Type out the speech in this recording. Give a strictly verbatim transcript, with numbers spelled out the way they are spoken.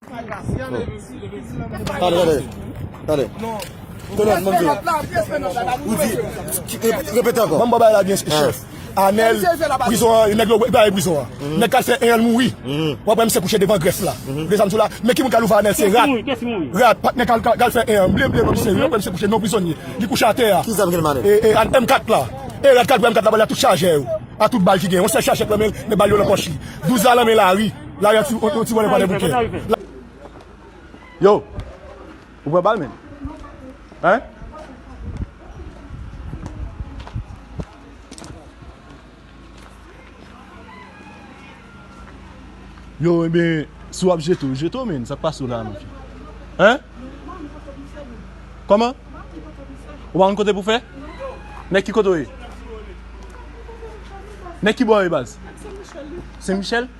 Tande, tande, tande. Tande, mwen di. Ou di, repete, repete ankò. Ban m ba w bagay la byen, chèf. Anèl, prizon an, nèg yo bay prizon an. Nèg k al fè en an mouri. W ap wè misye kouche devan grèf la. Gen zam sou la. Men ki moun k al ouvè Anèl, se rat. Rat, patnè k al, k al, k al fè en an. M bliye, m bliye non misye, w ap wè misye kouche, non prizonye. Li kouche atè a. Ki zam ki nan men l? E, e, M kat la. E rat k al pran M kat la, bal la tout chaje yo. A tout bal ki gen. Yon sèl chaje k nan men l, men bal yo nan pòch li. Douz la nan men Lari. Lari an ti, yon ti vòlè pa de bouke. Yo, ou pran bal, men? Hein? Yo, ebyen, si w ap jete, w jete w, men. Sa k pase w la, mon fi? Hein? Kòman? Ou pa konn kote pou fè? Nèg ki kote w ye? Nèg ki bò w ye, baz? Sen Michèl?